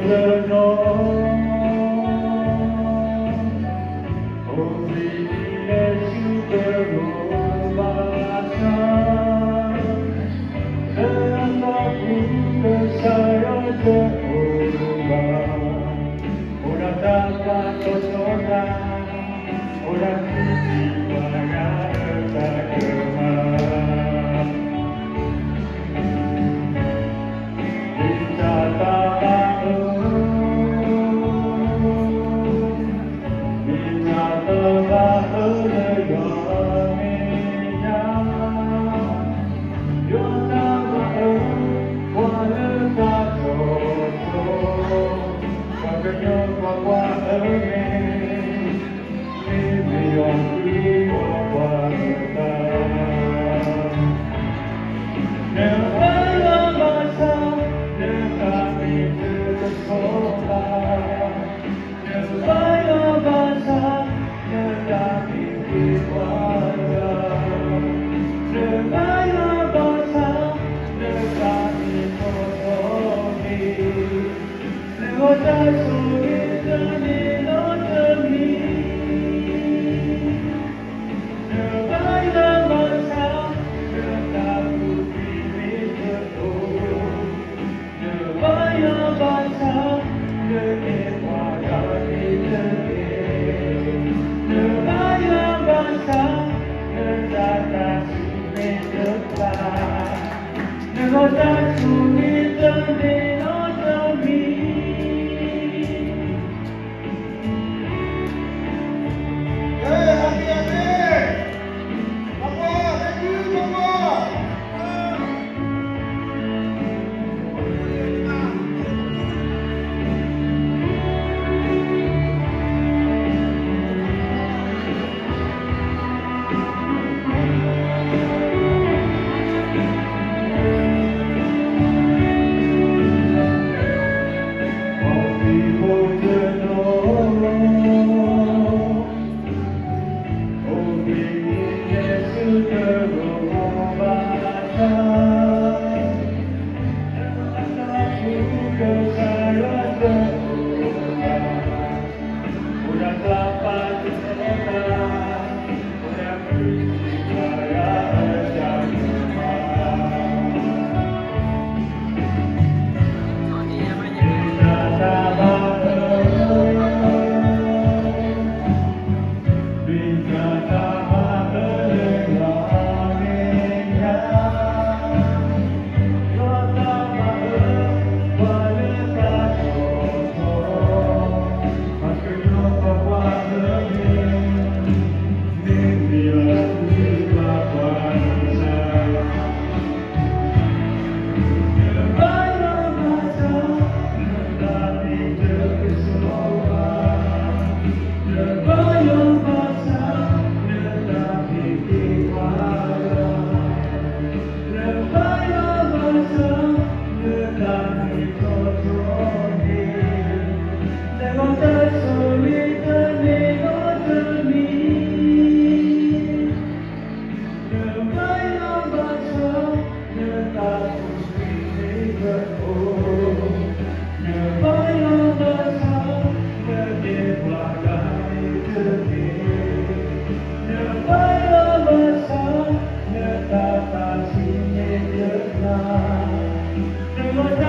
တနီၤ, အိၣ်ဘှံးနံၤလၢဆူတရိၤဘၣ်ဆၣ်, လၢအသီပူၤကစၢ်ယွၤတအိၣ်ဘၣ်, အိၣ်ဒီးတၢ်ပာ်ထီၣ်ထီတၢ်, အိၣ်ဒီးသုသ့ၣ်ပှၤဂၤအတၢ်ကမၣ် မ့ၢ်တၢ်သးဘၣ်အၢ, မ့ၢ်တၢ်သးဘၣ်အၢလၢယွၤမဲာ်ညါ, ယွၤတၢ်ဘၣ်အၢ, ပှၤလၢတၢ်ထီၣ်ထီ, ပှၤကညီပှၤကွၢ်အၢမဲာ် မ့မ့ၢ်ယွၤဃ့အီၤပှၤအသး, နဘါယွၤဘၣ်ဆၣ်, နတၢ်မ့ၢ်တကဆှီဘၣ်, နဘါယွၤဘၣ်ဆၣ်, နတၢ်မ့ၢ်ဃ့ပှၤအသး, နဘါယွၤဘၣ်ဆၣ်, နတၢ်မ့ၢ်ထီၣ်ထီန့ၣ် နဂီၢ်တၢ်ဆိၣ်ဂ့ၤတန့ၢ်နီတမံၤ, နဘါယွၤဘၣ်ဆၣ်, နတၢ်ပူၤကွံာ်မ့ၢ်တအိၣ်, နဘါယွၤဘၣ်ဆၣ်, နအဲၣ်ပှၤဂၤမ့ၢ်တကဲ, နဘါယွၤဘၣ်ဆၣ်, နတၢ်သးဆူၣ်မ့ၢ်တဖျါ နဂီၢ်တၢ်ဆိၣ်ဂ့ၤတန့ၢ်နီတမံၤ, ဟဲ အမ့ၢ်အမ့ၢ်, ပှၤပှၤ, ပှၤပှၤ.